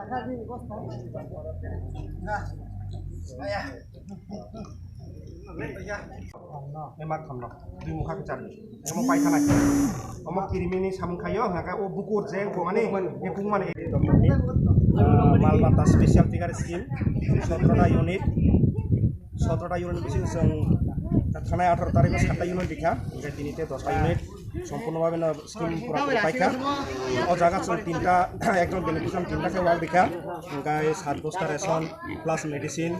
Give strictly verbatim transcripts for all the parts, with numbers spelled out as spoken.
Emak khamno, twi mukha khe chari. Emo paithanai. Omo kirimini samung khaio, hwnka khe o bukur je wngkha mani, e kung mani. Ah, Malmata Special Figure Scheme, sotrota unit, sotrota unit bising chwng thanai atharo tarikh o satta unit rikha, hwnkhe tini te dosta unit. Sompurno bhabe no scheme pura puri paikha. O jaga chwng tinta, ekjon beneficiary tinta khe wak rikha. Hwnkhe sat bosta ration plus medicine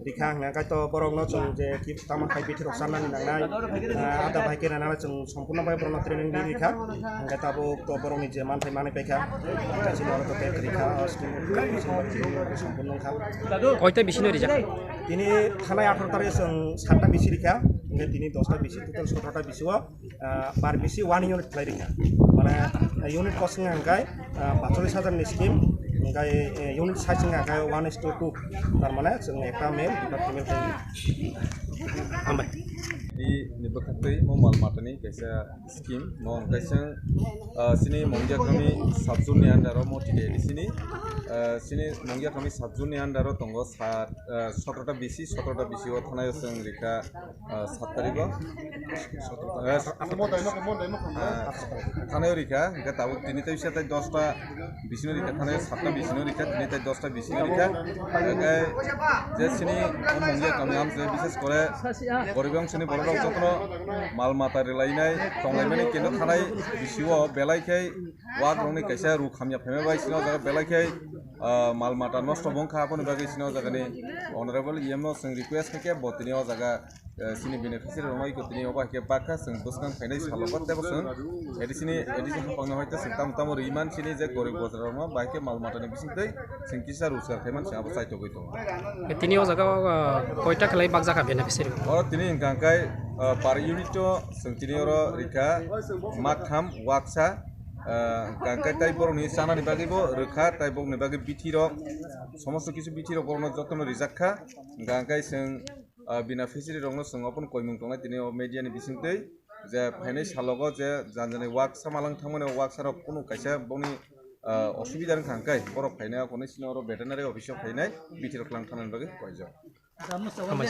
rikha. Hwnkhe to borok no chwng je ki tamo khai bithi rok sanani nangnai, ah, ada bai khe nangnai chwng sompurno bhabe borok no training di rikha. Hwnkhe tabuk to borok ni je manthai manwi paikha. Chini oro to bag rikha, o scheme sompurno wngkha. Koita bisino rijak? Tini thanai atharo tarikh chwng satta bisi rikha. Hwnkhe tini dosta bisi, total sotrota bisi o. Ah, per bisi one unit khlai rikha. Mane, ah, unit cost wngkha hwnkhe, ah, pacholis hajar ni scheme, hwnkhe, eh, unit size wngkha hwnkhe one is to two. Tar mane chwng ekta male, duita female khlai rikha. Hambai. Bini bwkhaktwi mo mal matani kaisa scheme, mo hwnkhe chwng, ah, chini Mongia kami sub zone ni under o mo T D A D C ni, ah, chini Mongia kami sub zone ni under o tongo sat, ah, sotrota bisi, sotrota bisi o thanai o chwng rikha. Ah, sat tarikh o. Ah, ah, thanai o rikha, hwnkhe tabuk tini tei bisa tei dosta bisino rikha, thanai o satta bisino rikha, tini tei dosta bisino rikha. Hwnkhe je chini o Mongia kami amchai, bishes kore gorib ongsoni borok rok jotono mal mata rwlainai tonglaimani keno thanai bisio belai khe wak rokni kaisa ruk hamya phaima bai sino jaga belai khe, ah, mal mata nosto bo wngkha, aboni bagwi sino jagani honorable E M no chwng request khaikhe bo tini o jaga eh, chini beneficiary rokno iko tini obo hai khe bakha chwng bwskang phainai salo ba tebo chwng A D C ni, A D C haphangno hai khe chwng tamo tamo rwi man chini je gorib gojra rokno bai khe mal matani bisingtwi chwng kisa rojgar khai man chwng abo chaitogwi tongo. Tini o jaga o, ah, koita khlai bakjak kha beneficiary? Oro tini hwnkha hwnkhe, ah, per unit o chwng tini oro rikha maktham waksa, ah, hwnkha hwnkhe tei borokni chanani bagwi bo rwkha tei bokni bagwi bithi rok somosto kisu bithi rok borokno jotono rijak kha hwnkha hwnkhe chwng ah, bina fishery rokno chwng ophano koimung tongnai tini o media ni bisingtwi je phainai salogo je jani jani waksa malang thangmani o waksa rok kunu kaisa boni, ah, osubida wngkha hwnkhe borok phainai okhorni sini oro veterinary office o phainai bithi rok twlang thanani bagwi koijak. Hambai.